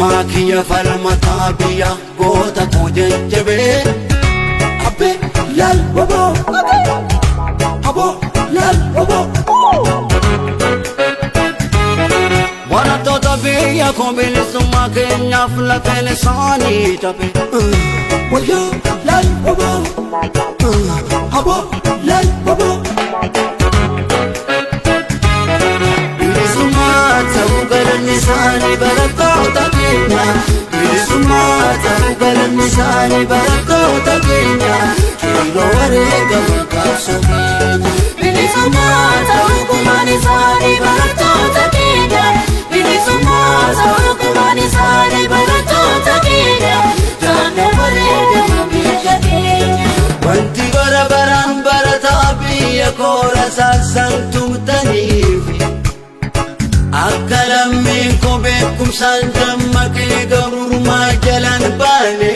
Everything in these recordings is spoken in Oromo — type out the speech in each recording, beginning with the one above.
Falmaa kiyya falmataa biyya goota koo jajjabee. Abbee laal waboo. Aboo laal waboo. Barattoota biyya koo bilisummaa keenyaaf lafeen isaanii cabe. Wayyaa laal waboo. Aboo laal waboo. Bilisummaa ta'uu galanni isaanii barattoota keenya. Bilisummaa ta'uu galanni isaanii barattoota keenya. Qeerroo wareegama qabsoo keenya. Bilisummaa ta'uu gumaan isaanii barattoota keenya. Bilisummaa ta'uu gumaan isaanii barattoota keenya. Jaanna wareegama biyya keenya. Wanti bara baraan barataa biyya koora saasaan tumtaniif akka lammiin koo beekumsaan dammaqee gabrummaa jalaan baane.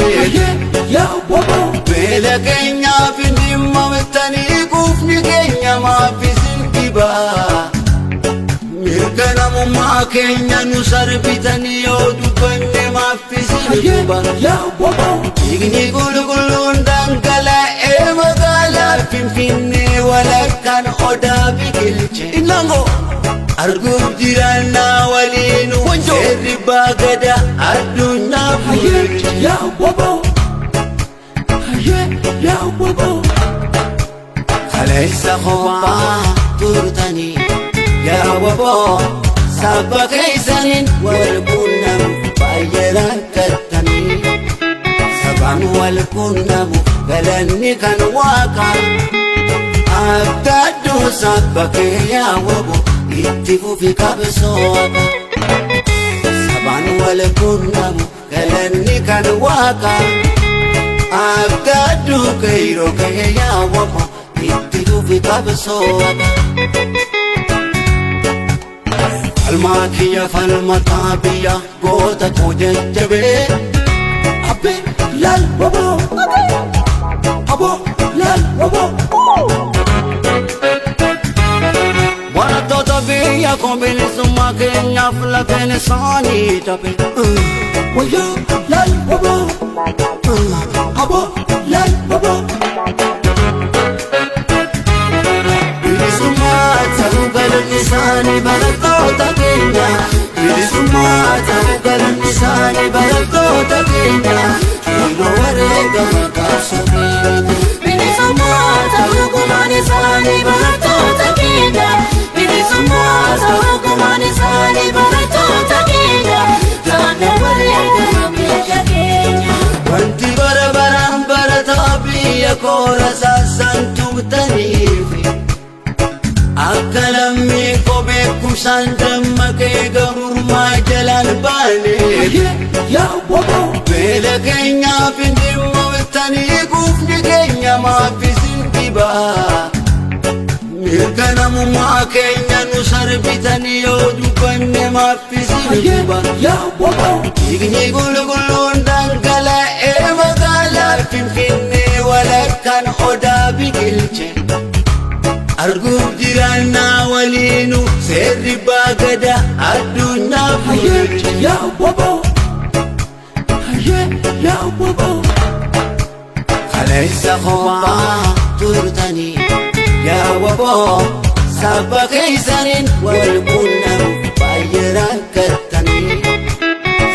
Beela keenyaaf hin dhimmamtanii quufni keenya maaf isin dhibaa. Mirga namummaa keenya nu sarbitanii yoo dubbanne maaf isin dhiba. Dhiigni qulqulluun dhangala'ee magaalaa Finfinnee walakkaan odaa biqilche. Innango. Arguuf jiraannaa waliinu Wanjoo. seerri baagada addunyaa bulche. Kaleessa kophaa turtanii yaa waboo saba keessaniin wal quunnamu baay'ee rakkattanii. Sabaan wal quunnamu galanni kan waaqaa. Abdadduu saba kee yaa waboo itti fufi qabsooqa. Sabaan wal quunnamu galanni kan waaqaa. Abdadduu qeerroo kee yaa waboo itti fufi qabsooqa. Falmaa kiyya falmataa biyya goota koo jajjabee. Abbee laal waboo. Aboo laal waboo. Barattoota biyya koo bilisummaa keenyaaf lafeen isaanii cabe. Wayyaa laal waboo. Aboo laal waboo. Bilisummaa ta'uu galanni isaanii barattoota keenya. Bilisummaa ta'uu galanni isaanii barattoota keenya. Qeerroo wareegama qabsoo keenya. Bilisummaa ta'uu gumaan isaanii barattoota keenya. Bilisummaa ta'uu gumaan isaanii barattoota keenya. Jaanna wareegama biyya keenya. Wanti bara baraan barataa biyya koora saasaan tumtaniif akka lammii koo beekumsaan dammaqee gabrummaa jalaan baane. Beela keenyaaf hin dhimmamtanii quufni keenya maaf isin dhibaa. Mirga namummaa keenya nu sarbitanii yoo dubbanne maaf isin dhiba. Dhiigni qulqulluun dhangala'ee magaalaa Finfinnee walakkaan odaa biqilche. Arguuf jiraannaa waliinu seerri baagada addunyaa bulche. Kaleessa kophaa turtanii yaa waboo saba keessaniin wal quunnamu baay'ee rakkattanii.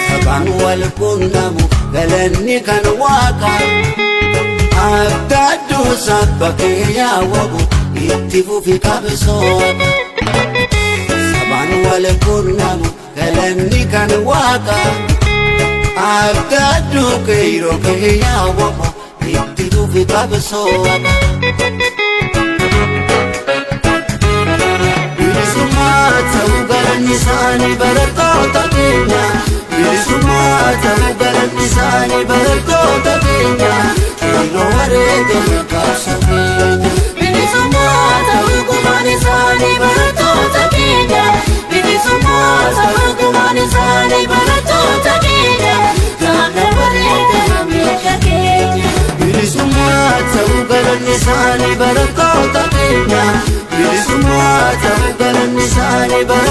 Sabaan wal quunnamu galanni kan waaqaa. Abdadduu saba kee yaa waboo itti fufi qabsooqa. Sabaan wal quunnamu galanni kan waaqaa. Abdadduu qeerroo kee yaa waboo itti fufi qabsooqa. Bilisummaa ta'uu galanni isaanii barattoota keenya. Bilisummaa ta'uu galanni isaanii barattoota keenya. Qeerroo wareegama qabsoo keenya. Bilisummaa ta'uu gumaan isaanii barattoota keenya. Bilisummaa ta'uu gumaan isaanii barattoota keenya. Jaanna wareegama biyya keenya. Bilisummaa ta'uu galanni isaanii barattoota keenya. Bilisummaa ta'uu galanni isaanii barattoota